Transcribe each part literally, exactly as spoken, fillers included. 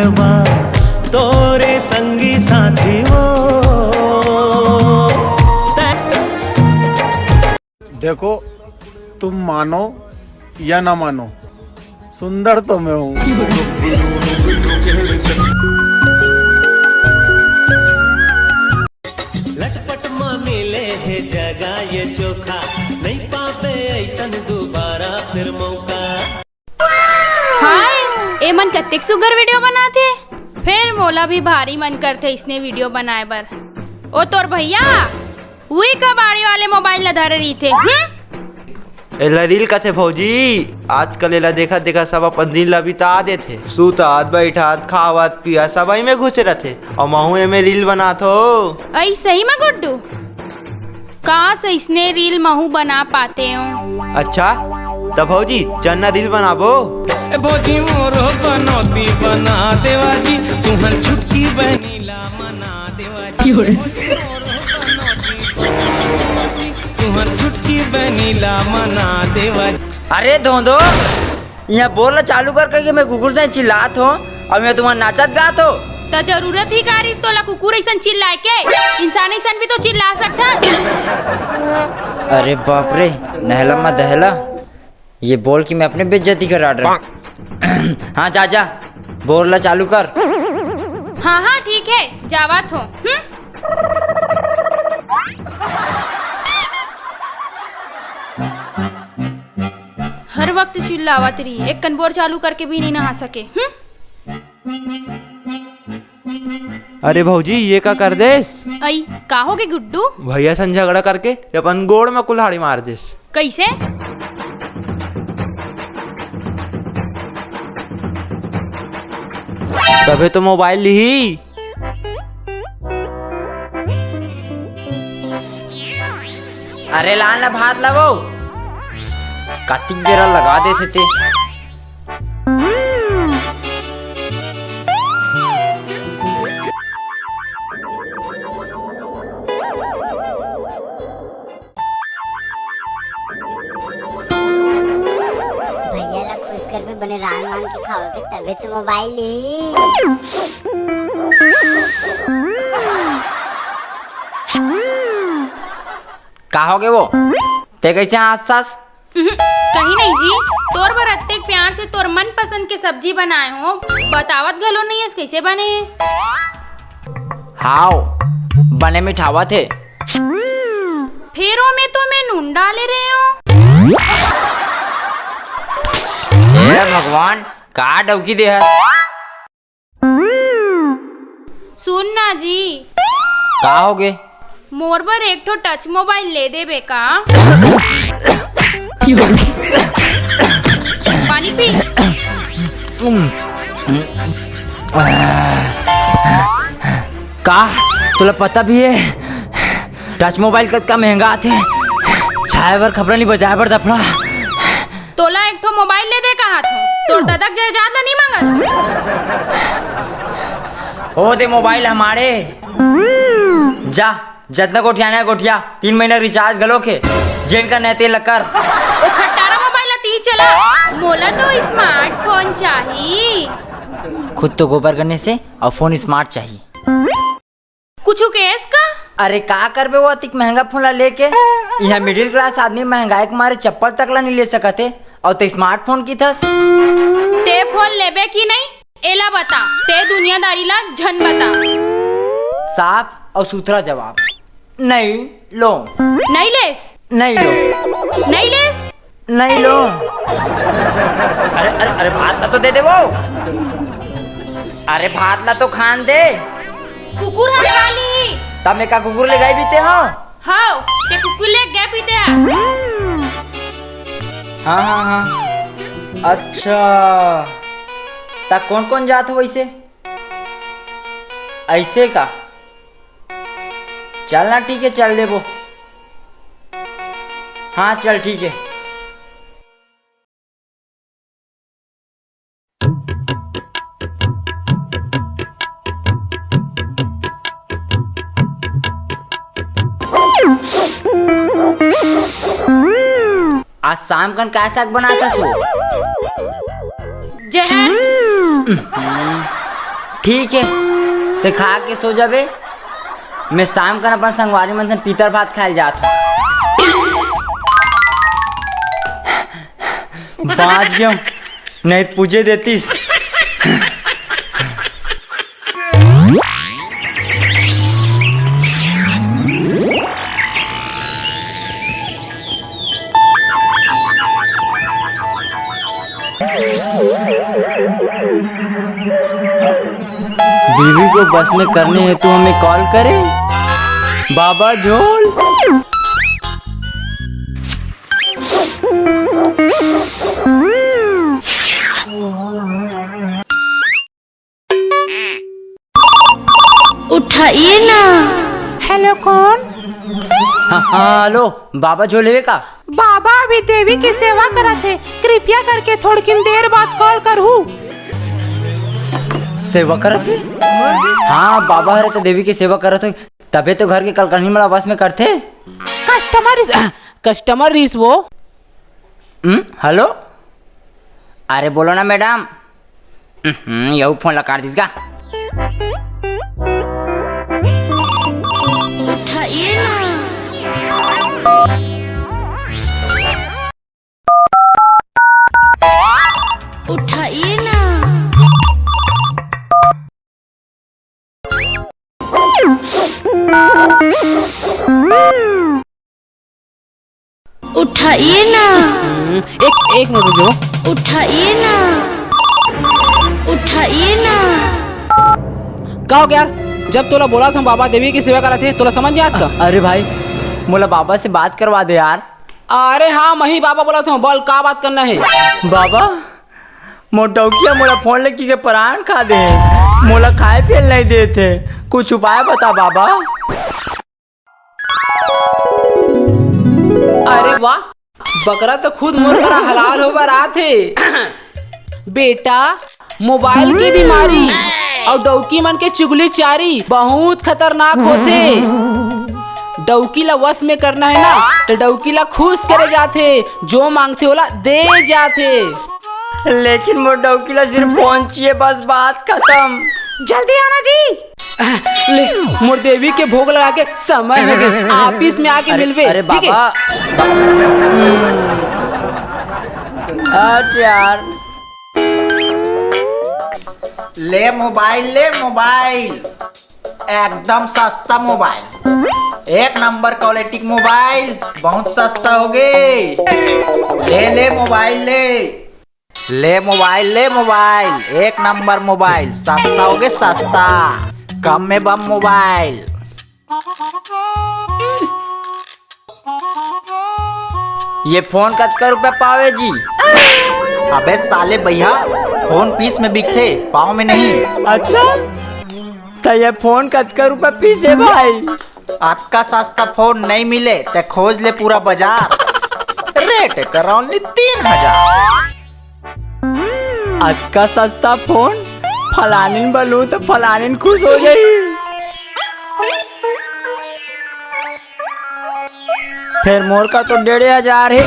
तोरे संगी साथी हो। देखो, तुम मानो या ना मानो, सुंदर तो मैं हूँ। लटपट मा मिले हे जगह ये चोखा, नहीं पाबे ऐसन दोबारा फिर मौका। हाय, ए मन कतेक सुग्घर वीडियो बनाथे। फेर मोला भी भारी मन करथे इसने वीडियो बनाए बर। ओ तोर भैया, उही कबाड़ी वाले मोबाइल ला धरे रहिथे। हम्म? एला रील कथे भौजी। आजकल एला देखत देखत सब अपन दिन ला बिता देथे। सुतात, बइठत, खावत, पियत सबही में घुसे रथे। अउ महू एमे रील बनात हो। अई सही मा गुड्डू? काश अइसने रील महू बना पातेंव। अच्छा, त भौजी, चल ना रील बनाबो। ए भौजी मोरो बनौती बना देवा जी, तुहर छुटकी बहिनी ला मना देवा जी। भौजी मोरो बनौती बना देवा जी, तुहर छुटकी बहिनी ला मना देवा जी। अरे धोंधो, इहाँ बोर ला चालू कर करके मैं कुकुर से चिल्लात हो, अउ मैं तुम्हार नाचत गात हो। त जरूरत ही का रही तोला कुकुर अइसन चिल्लाए के? इंसान अइसन भी तो चिल्ला सकथस। अरे बाप रे, नहला मा दहला, ये बोल कि मैं अपने बेइज्जती करा डर। हाँ, जा जा, बोर ला चालू कर। हाँ हाँ, ठीक है, जावत हो। हम्म? हर वक्त चिल्लावत रही, एक कन बोर चालू करके भी नहीं नहा सके। हम्म? अरे भौजी, ये का कर देस? अई, का होगे गुड्डू? भैया सन झगड़ा करके अपन गोड़ में कुल्हाड़ी मार देस। कइसे? तभे तो मोबाइल लिही। अरे लान ना भात ला वो, कतिक बेरा लगा देथे ते। भैया ला खुश करबे, बने रांध वांध के खावाबे, तभे तो मोबाइल ली। का होगे वो? ते कइसे हाँसथस? उहुं, कहीं नहीं जी, तोर बर अतेक प्यार से तोर मनपसंद के सब्जी बनाए हो, बतावत घलो नहीं हस कइसे बने हे। हाव, बने मिठावत हे। फेर ओमे तो मैं नून डाले रहे हो। हे भगवान, का डौकी दे हस? सुन ना जी। का होगे? मोर बर एक ठो टच मोबाइल ले देबे का? पानी पी। का तोला पता भी हे, टच मोबाइल कतका महंगा आथे? छाए बर खपरा, नहीं बजाए बर दफड़ा। तोला एक ठो मोबाइल ले दे कहात हो, तोर ददा के जायदाद ला नहीं मांगत हो। ओ दे मोबाइल हमारे। जा, जतना गोठियाना हे गोठिया, तीन महीना रिचार्ज घलो के, जेन का नहीं तेल कर। ओ खट्टारा मोबाइल ला ती चला, मोला तो स्मार्टफोन चाही। खुद तो गोबर गनेस हे अउ फोन स्मार्ट चाही। कुछु केस का? अरे का करबे वो अतिक महंगा फोन ला लेके? इहाँ मिडिल क्लास आदमी महंगाई के मारे चप्पल तक ला नहीं ले सकत हे, अउ ते स्मार्टफोन किथस? ते फोन लेबे कि नहीं, एला बता, ते दुनियादारी ला झन बता। साफ अउ सुथरा जवाब, नहीं लो। नहीं लेस? नहीं लो। नहीं लेस? नहीं लो। अरे, अरे, अरे, भात ला तो दे दे वो। अरे, भात ला तो खान दे। कुकुर ह खा ली। तब मैं का कुकुर ले गए बीते हो? हाँ, ते कुकुर ले गए बीते ह। हाँ, हाँ, हाँ। अच्छा, ता कौन कौन जात हो वैसे? ऐसे का? चल ना, ठीक है, चल देबो। हाँ, चल, ठीक है। आज शाम कन काय साग बनाथस वो? जहर। हम्म, ठीक हे, ते खा के सो जाबे। मैं शाम कन अपन संगवारी मन से पीतर भात खाए ल जात हूँ। बाँच गेंव, नहीं त पूजे देतिस। बीवी को बस में करने हेतु हमें कॉल करें। बाबा झोल। उठाइए ना। हेलो, कौन? हाँ, हाँ, हेलो, बाबा झोल हवे का? बाबा अभी देवी के सेवा करत हे, कृपया करके थोड़किन देर बाद कॉल करहू। सेवा करत हे? हाँ, बाबा हरे तो देवी के सेवा करत हे, तभे तो घर के कलकरनी मन ला बस में करथे। कस्टमर रिस-, कस्टमर रिस वो। हम्म, हेलो, अरे बोलो ना मैडम। हम्म, यहू फोन ला काट दिस गा। उठाइए ना। उठाइए ना। उठाइए ना। हम्म, एक, एक मिनट रुक जाओ। उठाइए ना। उठाइए ना। का हो गया यार? जब तोला बोला था बाबा देवी के सेवा करत हे, तोला समझ नहीं आत का? अरे भाई, मोला बाबा से बात करवा दे यार। अरे हाँ, मही बाबा बोला था, बोल का बात करना हे? बाबा, मोर डौकिया मोला फोन लगी के परान खा दे हे, मोला खाए पिए ल नहीं देत हे, कुछ उपाय बता बाबा। अरे वाह, बकरा तो खुद मोर करा हलाल होबर आत हे। बेटा, मोबाइल के बीमारी अउ डौकी मन के चुगली चारी बहुत खतरनाक होथे। डौकी ला वश में करना हे ना, तो डौकी ला खुश करे जाथे, जो मांगथे ओला दे जाथे। लेकिन मोर डौकी ला सिर्फ फोन चाहिए, बस बात खत्म। जल्दी आना जी। ले, मोर देवी के भोग लगा के समय हो गए, ऑफिस में आके अरे, मिलबे, अरे ठीक है? बाबा। हट यार। ले मोबाइल, ले मोबाल, एकदम सस्ता मोबाइल, एक नंबर क्वालिटी के मोबाइल, बहुत सस्ता हो गे। ले, ले मोबाइल, ले। ले मोबाइल, ले मोबाइल, एक नंबर मोबाइल, सस्ता होगे सस्ता, कम में बम मोबाइल। ये फोन कतका रुपया पावे जी? अबे साले भैया, फोन पीस में बिकथे, पाव में नहीं। अच्छा, त ये फोन कतका रुपया पीस हे भाई? अतका सस्ता फोन नहीं मिले, ते खोज ले पूरा बाजार। रेट एकर only तीन हजार। अतका सस्ता फोन फलानिन बलूं त फलानिन खुश हो जाही। फेर मोर का तो डेढ़े हजार हे।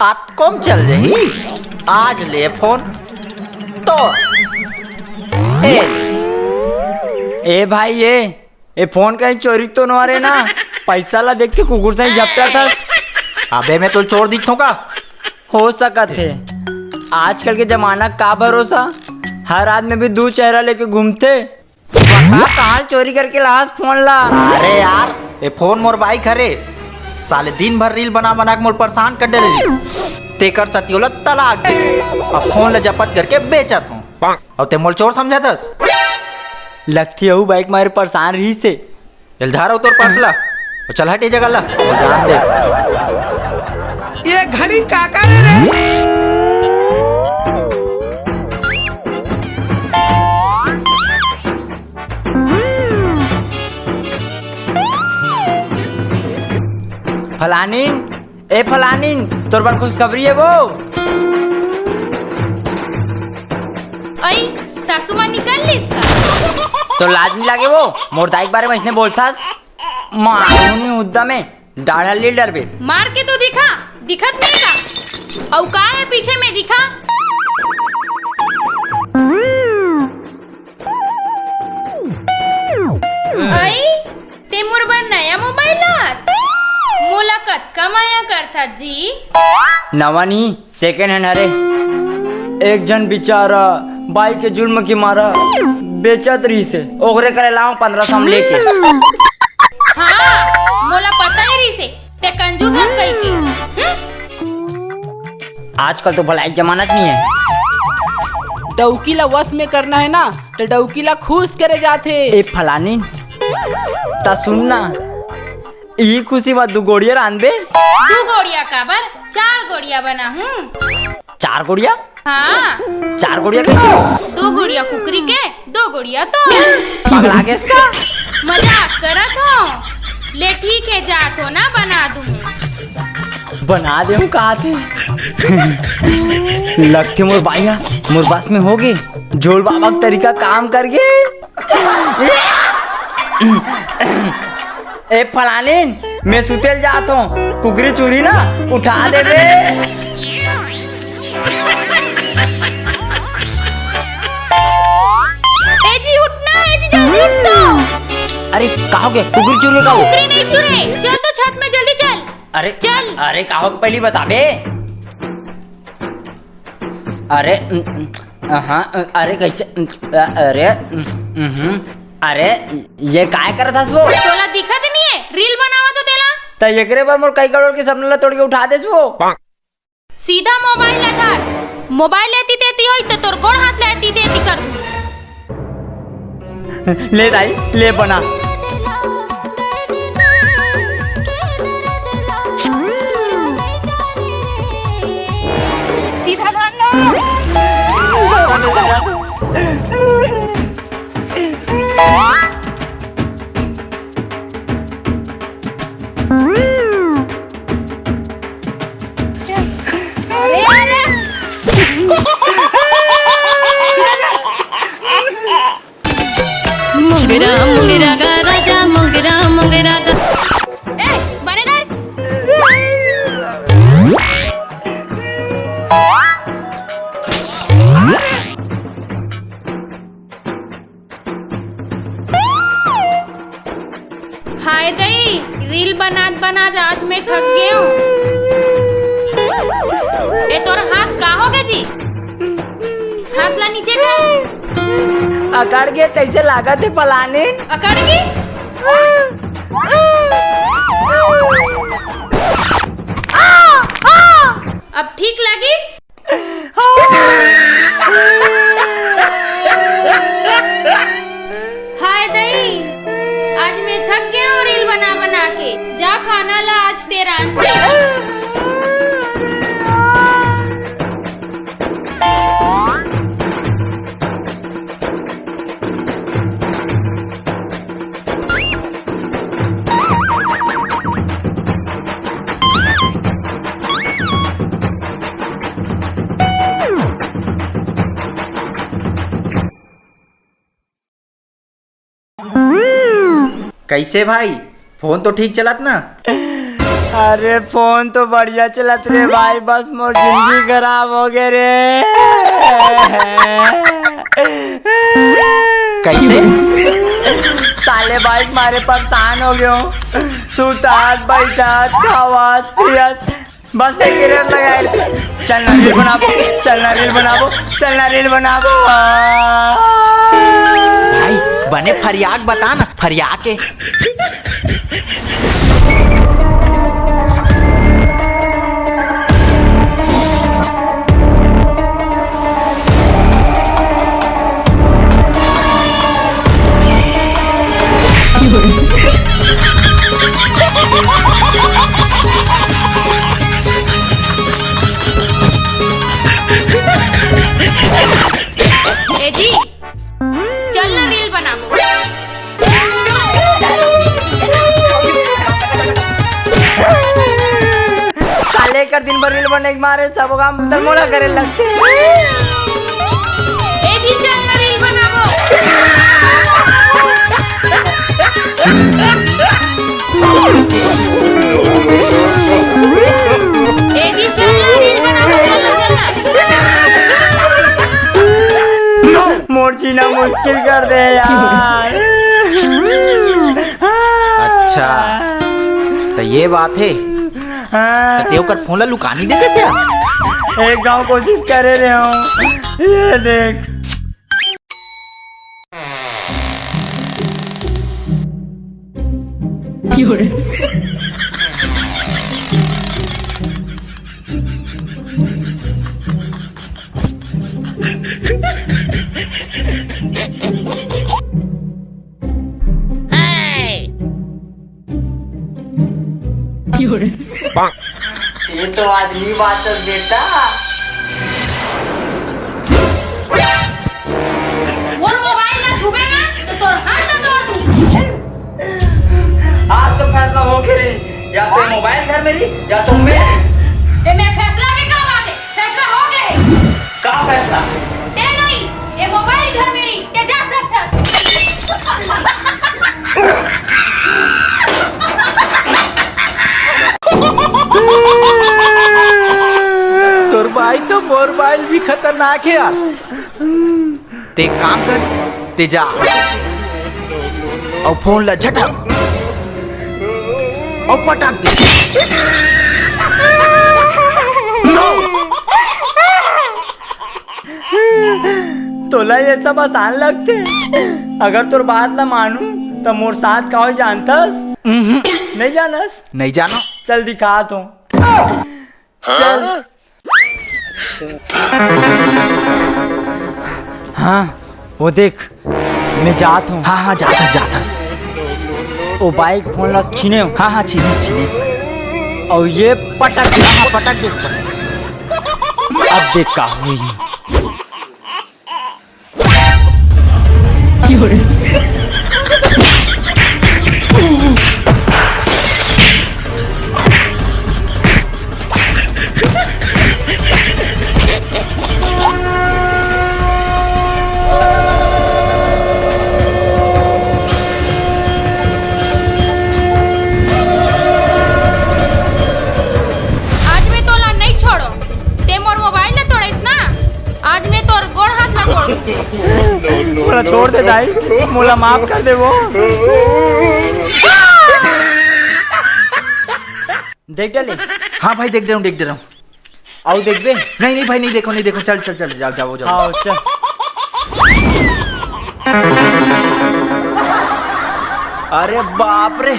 अतको म चल जाही। आज ले फोन तो ए। ए भाई, ए ए फोन कहीं चोरी तो नोहरे ना? पैसा ला देख के कुकुर सही झपटा थस। अबे मैं तो चोर दिखथों का? हो सकत हे, आजकल के जमाना का भरोसा, हर आदमी भी दू चेहरा लेके घूमथे। बता कहाँ चोरी करके लाहस फोन ला? अरे यार, ए फोन मोर बाइक हरे, साले दिन भर रील बना बना के मोर परेशान कर डरे रिहिस, तेकर सती ओला तलाक दे, अब फोन ला जपत करके बेचत हूँ। अउ ते मोल चोर समझत हस? लगथे अहू बाइक मारे परेशान रहिस हे। एल धर अउ तोर पर्स ला। अउ चल हट ये जगह ला। अउ जान दे। ये घड़ी का करे रे? फलानिन, ए फलानिन, तोर बर खुशखबरी हे वो। अई, सासू माँ निकल लिस का? तो लाज नहीं लागे वो, मोर दाई के बारे में इसने बोलथस? मारू नहीं उद्दा में, डाढ़ा ले डरबे। मार के तो दिखा, दिखत नहीं का? अउ का हे पीछे में दिखा? अई, ते मोर बर नया मोबाइल लास? मोला कतका माया करथस जी। नवा नहीं, सेकंड हैंड हरे। एक झन बिचारा बाई के जुल्म के मारा बेचत रहिसे, ओकरे करे लाऊं पंद्रह सौ में लेके। हाँ, मोला पता ही रहिसे, ते कंजूस हस कहिके। हम्म? आजकल तो भलाई जमाना च नहीं है। डौकी ला वश में करना है ना, तो डौकी ला खुश करे जाथे। ए फलानी, ता सुन ना, ई खुशी में दू गोड़िया रांधबे? दू गोड़िया काबर, चार गोड़िया बनाहूं। चार गोड़िया? हाँ। चार गोड़िया कैसे? दू गोड़िया कुकरी के, दू गोड़िया तो। पगला गेस का? मजाक करत हों। ले ठीक है, जात हों ना, बना दूं। बना देहूं कहाथे। लगथे मोर बाई हा मोर बस में होगे। झोल बाबा के तरीका काम करगे। ए फलानिन, मैं सुते ल जात हों, कुकरी चुरही ना, उठा देबे। ए जी, उठ ना, ए जी, जल्दी उठ तो। अरे, का होगे? कुकरी चुरही का हो? कुकरी नहीं चुरही, चल तो छत में जल्दी चल। अरे, चल। अरे, का होगे, पहली बताबे। अरे, उम, उम, हाँ, अरे, कैसे, उम, अ-, अरे, उम, उम, अरे, ये काय करत हस वो? तोला दिखत नहीं है, रील बनावा तो तेला। त एकरे बर मोर कई करोड़ के सपना ला तोड़ के उठा देस वो। सीधा मोबाइल ला धर। मोबाइल एती तेती होई त तोर गोड़ हाथ ला एती तेती कर दूं। ले दाई, ले बना। सीधा धर ना। अरे, अरे। मोंगरा, मोंगरा का राजा, मोंगरा, मोंगरा का। ए, बने डर। हाय दई, रील बनात बनात आज मैं थक गेंव। ए तोर हाथ का होगे जी? हाथ ला नीचे कर। अकड़ गे तइसे लागत हे पलानिन। अकड़ गे? अब ठीक लागिस? हाय दई, आज मैं थक गेंव रील बना बना के। जा खाना ला आज ते रांध दे। कइसे भाई, फोन तो ठीक चलत ना? अरे फोन तो बढ़िया चलत रे भाई, बस मोर जिंदगी खराब होगे रे। कइसे? साले भाई मारे परेशान हो गेंव। सुतात, बइठत, खावत, पियत, बस एक रील लगाए। चल ना रील बनाबो, चल ना रील बनाबो, चल ना रील बनाबो। भाई, बने फरियाक बता ना, फरियाक के। ए जी, चल ना रील बनाबो। साले कर दिन भर रील बने के मारे सब काम उधर मोला करे लगथे। ए जी, चल ना रील बनाबो। ए जी, चल ना, रील बना, चल ना, चल ना। मोर जीना मुश्किल कर दे यार। ये बात हे। हाँ। ते ओकर फोन ला लुका नइ देते से? एक गांव कोशिश करे रहे हूँ। ये देख। ये तो आज नहीं बाचस बेटा। मोर मोबाइल ला छूबे ना तो तोर हाथ ला तोड़ दूं। आज तो फैसला होके रही, या तो मोबाइल घर में रही, या तो मैं। ए, मैं फैसला के का बात है? फैसला हो गए। का फैसला? ते नहीं, ये मोबाइल घर में रही, ते जा सकथस। तोर बाई तो मोर बाई भी खतरनाक है यार। ते एक काम कर, ते जा अउ फोन ला झटक अउ पटक दे। तोला ये सब आसान लगथे। अगर तोर बात ला मानू, त मोर साथ का होई जानथस? उहुं। नइ जानस? नइ जानो। चल दिखात हों। चल। हाँ, वो देख, मैं जात हों। हाँ, हाँ, जात हस, जात हस। वो बाइक फोन ला छीने हों। हाँ, हाँ, छीने, छीने। अउ ये पटक दे। हाँ, हाँ, पटक दे उस पर। अब देख का होई। आज मैं तोला नइ छोड़ों। ते मोर मोबाइल ला तोड़ेस ना, आज मैं तोर गोड़ हाथ ला तोड़ दूं। मोला छोड़ दे दाई, मोला माफ कर दे वो। देख डाले। हाँ भाई, देख डरे हूँ, देख डरे हूँ। अउ देखबे? नहीं, नहीं भाई, नहीं देखों, नहीं देखों। चल, चल, चल, जाओ, जाओ, जाओ। हाँ, चल। अरे बाप रे,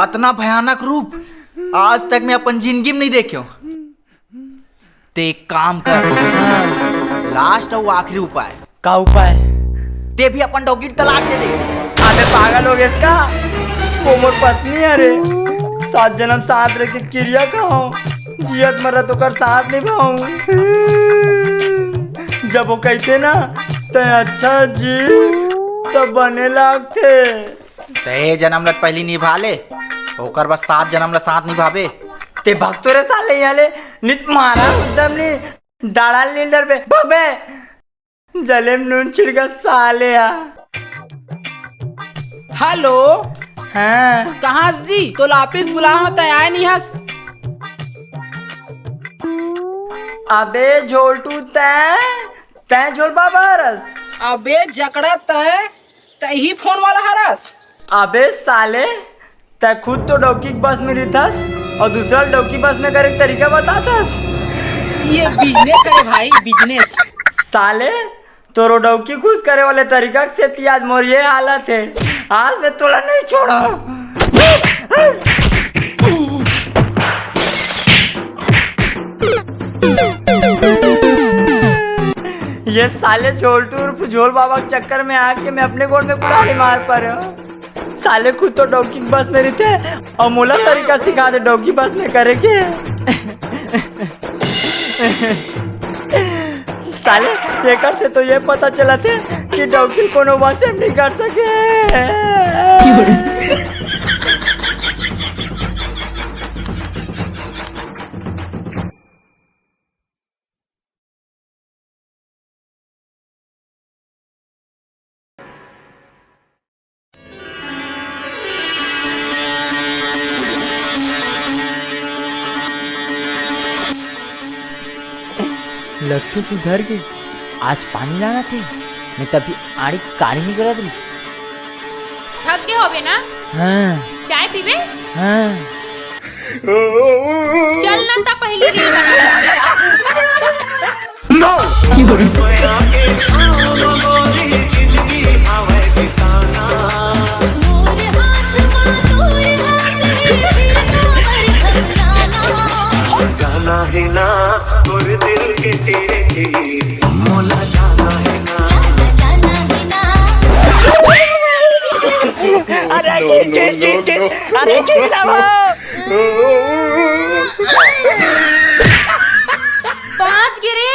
अतना भयानक रूप आज तक मैं अपन जिंदगी में नहीं देखे हूँ। ते एक काम कर, हाँ। लास्ट अउ आखिरी उपाय। का उपाय? ते भी अपन डौकी तलाक दे दे। अबे पागल हो गेस का? वो मोर पत्नी हरे। सात जनम साथ रह के किरिया खाओं, जियत मरत ओकर साथ निभाओं। जब वो कहिथे ना, "तैं अच्छा जी," तब बने लागथे। ते ए जनम ल पहिली निभा ले, ओकर बाद सात जनम ल साथ निभाबे। ते भग तो रे साले, यहाँ ले नित मारा एकदम नी डाड़ा लील डरबे, भगबे। जलेम नून छिड़का साले आ। हेलो। हाँ। कहाँ जी? तोला ऑफिस बुलाए हों, तैं आए नहीं हस। अबे झोलटू तैं, तैं झोल बाबा हरस। अबे जकड़ा तैं, तैं ही फोन वाला हरस। अबे साले, तैं खुद तो डौकी के बस में रहिथस अउ दूसरा ल डौकी बस में करे के तरीका बताथस। ये बिजनेस है भाई, बिजनेस। साले, तोरो डौकी खुश करे वाले तरीका के सेती आज मोर ये हालत हे। आज मैं तोला नहीं छोड़ों। ये साले झोलटू उर्फ झोल बाबा के चक्कर में आके मैं अपने गोड़ में कुल्हाड़ी मार पा रहा हूँ। साले खुद तो डौकी के बस में रहिथे अउ मोला तरीका सिखा दे डौकी बस में करे के। साले, एकर से तो ये पता चलथे कि डौकी कोनो बस में नहीं कर सके। लगथे सुधर गे, आज पानी लाना थे, नहीं तभी आड़ी काली निकलत रहिस। थक गे होबे ना? हाँ। चाय पीबे? हाँ। चल ना, त पहिली रील बना। अरे खींच, खींच, खींच, खींच। अरे खींच ना वो। पाँच गिरे।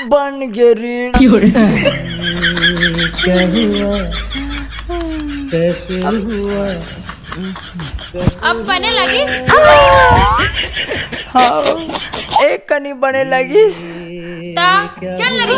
बन गे रील। अब बने लगिस? हाँ, एक कनी बने लगिस। ता चल लगी।